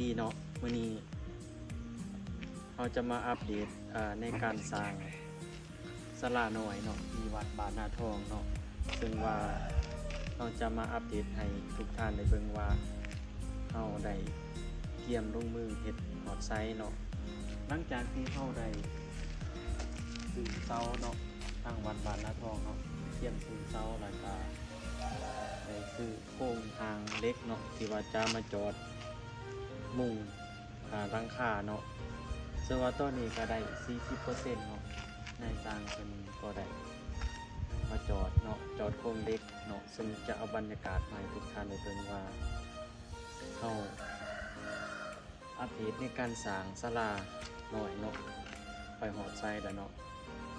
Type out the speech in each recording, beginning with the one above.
ດີເນາະ ມື້ນີ້ເຮົາຈະມາອັບເດດ ເອີ ໃນການສ້າງສາລານ້ອຍເນາະ ທີ່ວັດບ້ານນາທອງເນາະ ເຊິ່ງວ່າເຮົາຈະມາອັບເດດໃຫ້ທຸກທ່ານໄດ້ເບິ່ງວ່າ ເຮົາໄດ້ກຽມລົງມືເຮັດຮອດໃສເນາະ. ຫຼັງຈາກທີ່ເຮົາໄດ້ຊື້ເສົາເນາະ ທາງວັດບ້ານນາທອງເນາະ ກຽມຊື້ເສົາ ແລ້ວກະໄດ້ຊື້ໂຄງຮ່າງເຫຼັກເນາະ ທີ່ວ່າຈະມາຈອດມຸງ ອ່າ ຫຼັງຄາເນາະ ເຊິ່ງວ່າຕອນນີ້ກະໄດ້ສີ່ສິບເປີເຊັນເນາະ ນາຍຊ່າງເພິ່ນກໍໄດ້ມາຈອດເນາະ ຈອດໂຄງເຫຼັກເນາະ ເຊິ່ງຈະເອົາບັນຍາກາດມາໃຫ້ທຸກທ່ານໄດ້ເບິ່ງວ່າ ເຮົາອັບເດດໃນການສ້າງສາລານ້ອຍເນາະ ໄປຮອດໃສແລ້ວເນາະ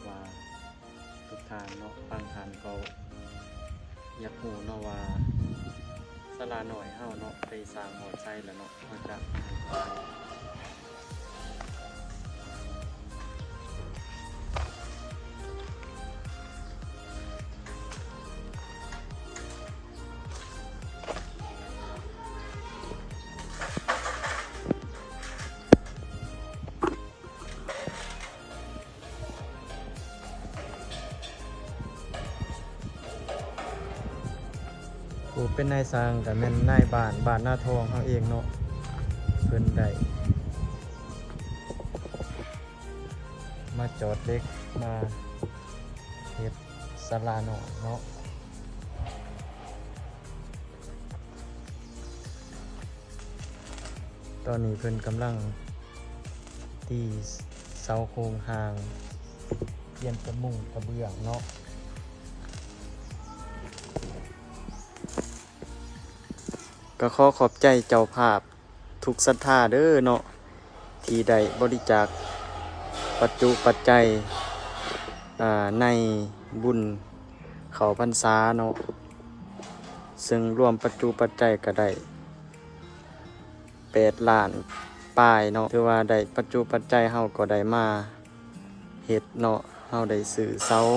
ວ່າທຸກທ່ານເນາະ ບາງທ່ານກໍຢາກຮູ້ເນາະວ່າ ສາລານ້ອຍເຮົາເນາະ ໄດ້ສ້າງຮອດໃສແລ້ວເນາະ ເຮົາຈະ ຜູ້ເປັນນາຍຊ່າງກະແມ່ນນາຍບ້ານ ບ້ານນາທອງເຮົາເອງເນາະ ເພິ່ນໄດ້ມາຈອດເຫຼັກ ມາເຮັດສາລານ້ອຍເນາະ. ຕອນນີ້ເພິ່ນກຳລັງຕີເສົາໂຄງຮ່າງ ປ່ຽນເປັນມຸງກະເບື້ອງເນາະ. ກະຂໍຂອບໃຈເຈົ້າພາບທຸກສັດທາເດີເນາະ ທີ່ໄດ້ບໍລິຈາກປັດຈຸປັດໄຈ ອ່າ ໃນບຸນເຂົ້າພັນສາເນາະ ເຊິ່ງລວມປັດຈຸປັດໄຈກະໄດ້ ແປດລ້ານປາຍເນາະ ຖືວ່າໄດ້ປັດຈຸປັດໄຈເຮົາກໍໄດ້ມາເຮັດເນາະ ເຮົາໄດ້ຊື້ເສົາ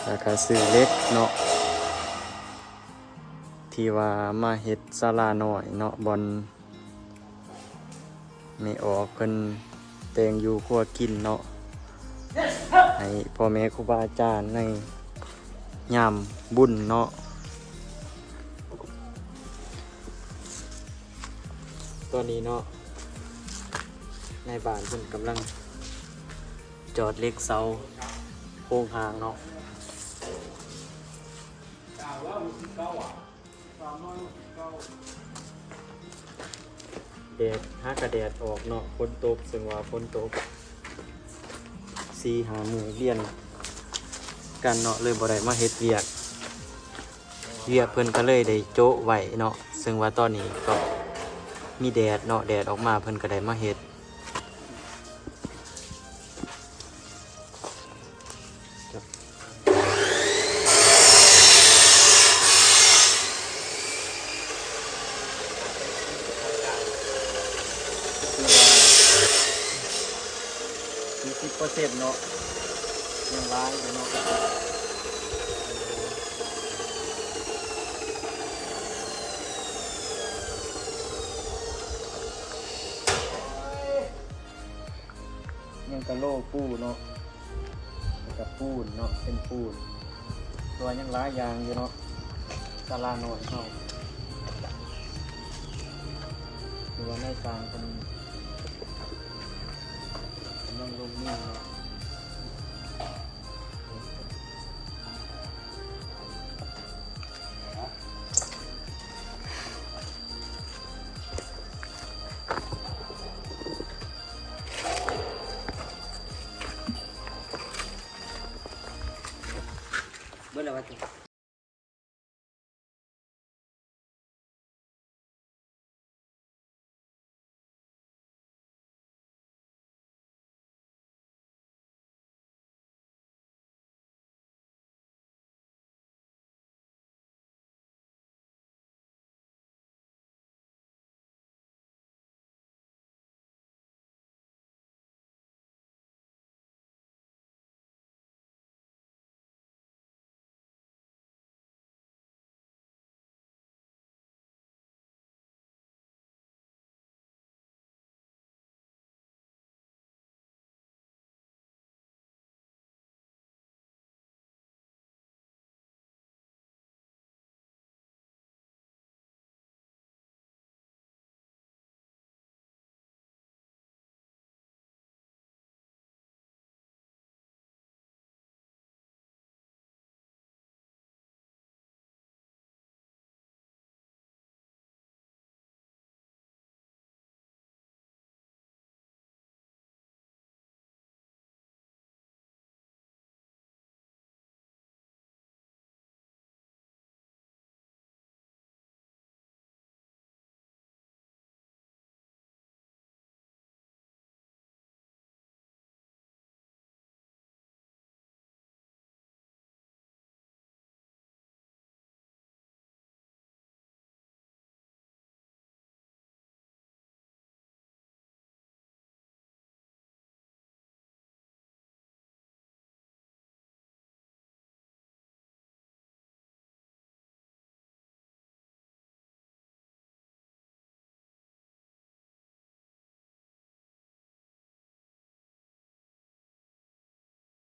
ແລ້ວກະຊື້ເຫຼັກເນາະ ທີ່ວ່າມາເຮັດສາລານ້ອຍເນາະ ບ່ອນແມ່ອອກເພິ່ນແຕ່ງຢູ່ຄົວກິນເນາະ ໃຫ້ພໍ່ແມ່ຄູບາອາຈານໃນ ຍາມບຸນເນາະ. ຕອນນີ້ເນາະ ນາຍບ້ານເພິ່ນກຳລັງຈອດເຫຼັກເສົາໂຄງຮ່າງເນາະ. ແດດ ຫາກະແດດອອກເນາະ ຝົນຕົກ ເຊິ່ງວ່າຝົນຕົກສີ່ຫ້າມື້ລຽນກັນເນາະ ເລີຍບໍ່ໄດ້ມາເຮັດວຽກ ວຽກເພິ່ນກະເລີຍໄດ້ໂຈະໄວ້ເນາະ ເຊິ່ງວ່າຕອນນີ້ກໍມີແດດເນາະ ແດດອອກມາເພິ່ນກະໄດ້ມາເຮັດ. ສີ່ສິບເປີເຊັນເນາະ ຍັງຫຼາຍຢູ່ເນາະ ຍັງກະໂລປູເນາະ ແລ້ວກະປູນເນາະ ເປັນປູນ ແຕ່ວ່າຍັງຫຼາຍຢ່າງຢູ່ເນາະ ສາລານ້ອຍເຮົາ ຫຼືວ່ານາຍຊ່າງເພິ່ນກຳລັງລົງມືເນາະ. ເບິດແລ້ວວ່າຕິ.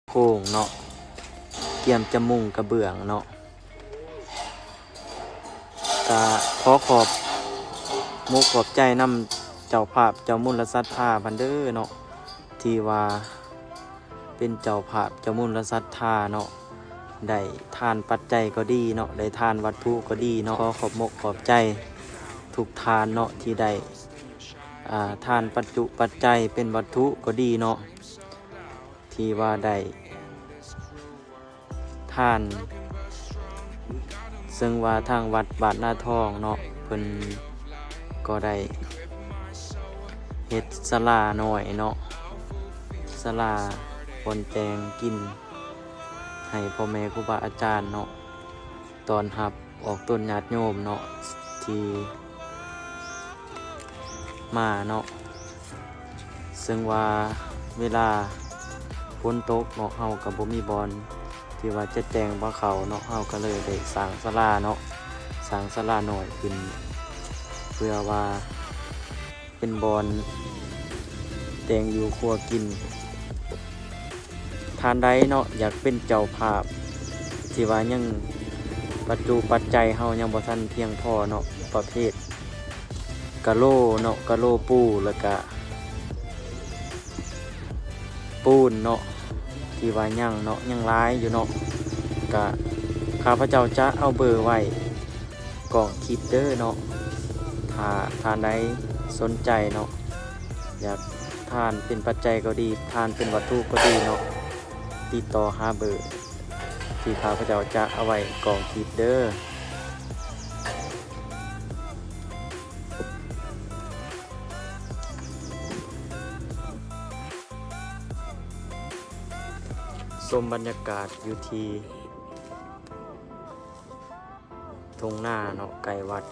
ໂຄງເນາະ, ກຽມຈະມຸງກະເບື້ອງເນາະ. ກະຂໍຂອບມົກຂອບໃຈນຳເຈົ້າພາບເຈົ້າມູນລະສັດທາເພິ່ນເດີເນາະ ທີ່ວ່າເປັນເຈົ້າພາບເຈົ້າມູນລະສັດທາເນາະ, ໄດ້ທານປັດໄຈກໍດີເນາະ, ໄດ້ທານວັດຖຸກໍດີເນາະ. ຂໍຂອບມົກຂອບໃຈທຸກທ່ານເນາະ ທີ່ໄດ້ ອ່າ ທານປັດຈຸປັດໄຈເປັນວັດຖຸກໍດີເນາະ ທີ່ວ່າໄດ້ ທ່ານ ເຊິ່ງວ່າທາງວັດບ້ານນາທອງເນາະ ເພິ່ນກໍໄດ້ເຮັດສາລານ້ອຍເນາະ, ສາລາບ່ອນແຕ່ງກິນໃຫ້ພໍ່ແມ່ຄູບາອາຈານເນາະ, ຕ້ອນຮັບອອກຕົນຍາດໂຍມເນາະ ທີ່ ມາເນາະ. ເຊິ່ງວ່າເວລາຝົນຕົກເນາະ ເຮົາກໍບໍ່ມີບ່ອນທີ່ວ່າຈະແຕ່ງບ່າເຂົ້າເນາະ, ເຮົາກໍເລີຍໄດ້ສ້າງສາລາເນາະ, ສ້າງສາລານ້ອຍຂຶ້ນ ເພື່ອວ່າເປັນບ່ອນແຕ່ງຢູ່ຄົວກິນ. ທ່ານໃດເນາະ ຢາກເປັນເຈົ້າພາບ ທີ່ວ່າຍັງປັດຈຸປັດໄຈເຮົາຍັງບໍ່ທັນພຽງພໍເນາະ, ປະເພດກະໂຫຼເນາະ, ກະໂຫຼປູ ແລ້ວກະປູນເນາະ ທີ່ວ່າຍັງເນາະ ຍັງຫຼາຍຢູ່ເນາະ, ກະຂ້າພະເຈົ້າຈະເອົາເບີໄວ້ ກ້ອງຄລິບເດີເນາະ. ຖ້າທ່ານໃດສົນໃຈເນາະ ຢາກທານເປັນປັດໄຈກໍດີ ທານເປັນວັດຖຸກໍດີເນາະ, ຕິດຕໍ່ຫາເບີທີ່ຂ້າພະເຈົ້າຈະເອົາໄວ້ກ້ອງຄລິບເດີ. ຊົມບັນຍາກາດຢູ່ທີ່ ທົ່ງນາເນາະ ໃກ້ວັດ.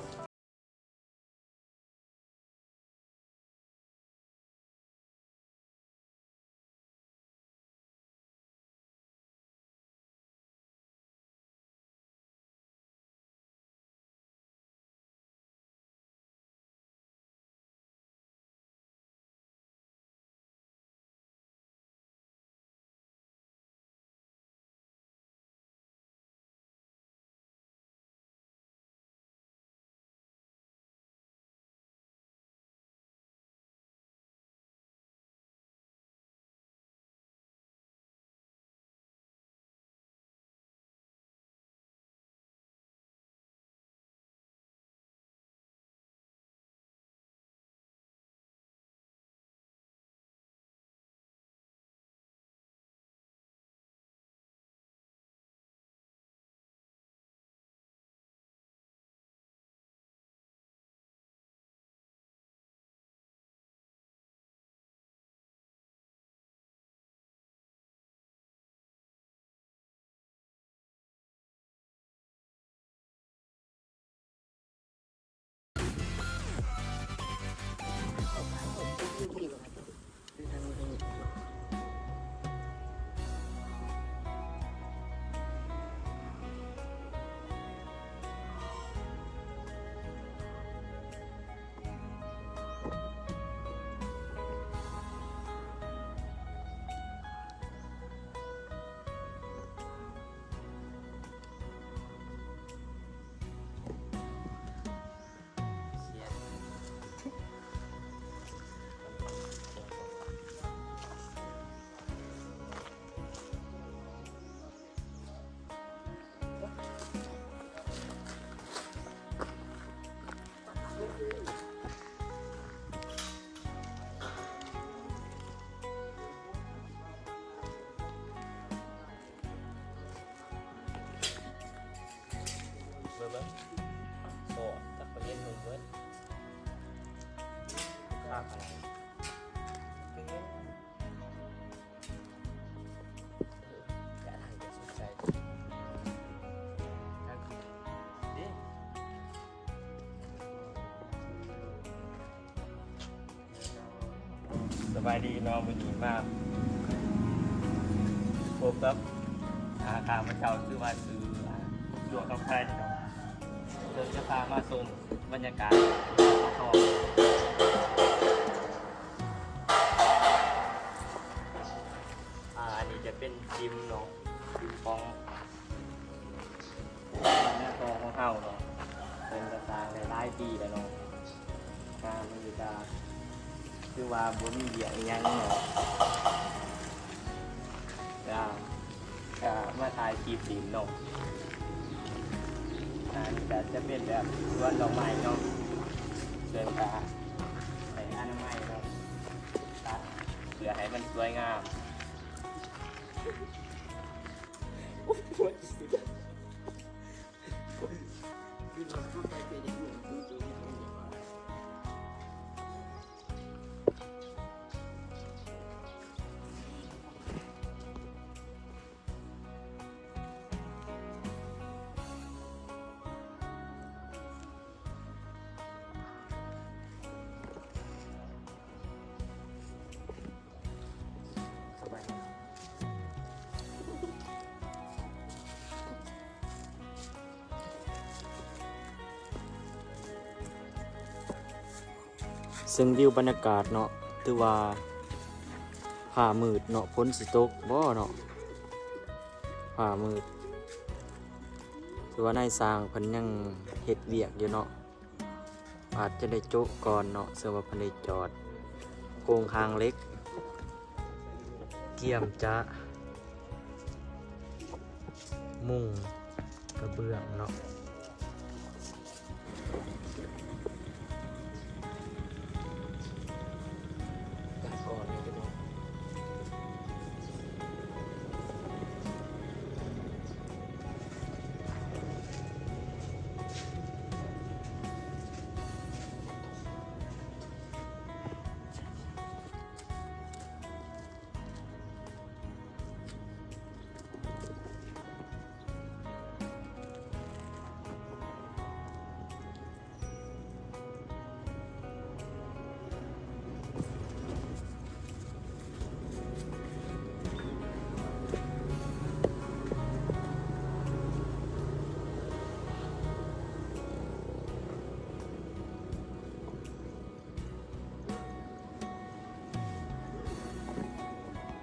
ເບິ່ງ ໂອ້ ຈັກປະເທດເພິ່ນເບິດ ຄ່າຂະໜາດ ສະບາຍດີເນາະ, ມື້ນີ້ມາພົບກັບ ອ່າ ຂ້າພະເຈົ້າ ຊື່ວ່າ ຊື່ ອ່າ ຫຼວງຄຳໄພເນາະ, ເຊິ່ງຈະພາມາຊົມບັນຍາກາດ ອ່າ ອັນນີ້ຈະ ເປັນຈິມເນາະ ຈິມຂອງ ຂອງເຮົາເນາະ ເພິ່ນກໍສ້າງໄດ້ຫຼາຍປີແລ້ວເນາະ ງານມັນກໍ ຄືວ່າບໍ່ມີວຽກອີ່ຫຍັງເນາະ ກໍ ກໍມາຖ່າຍຄລິບຫຼິ້ນເນາະ ອັນນີ້ກໍຈະເປັນແບບສວນດອກໄມ້ເນາະ ເພິ່ນກໍໃຫ້ອະນາໄມເນາະ ຕັດເພື່ອໃຫ້ມັນສວຍງາມ. ເຊິ່ງວິວບັນຍາກາດເນາະ ຖືວ່າຟ້າມືດເນາະ ຝົນຊິຕົກບໍ່ເນາະ ຟ້າມືດ ຖືວ່ານາຍຊ່າງເພິ່ນຍັງເຮັດວຽກຢູ່ເນາະ ອາດຈະໄດ້ໂຈະກ່ອນເນາະ ເຊິ່ງວ່າເພິ່ນໄດ້ຈອດໂຄງຮ່າງເຫຼັກ ກຽມຈະມຸງກະເບື້ອງເນາະ.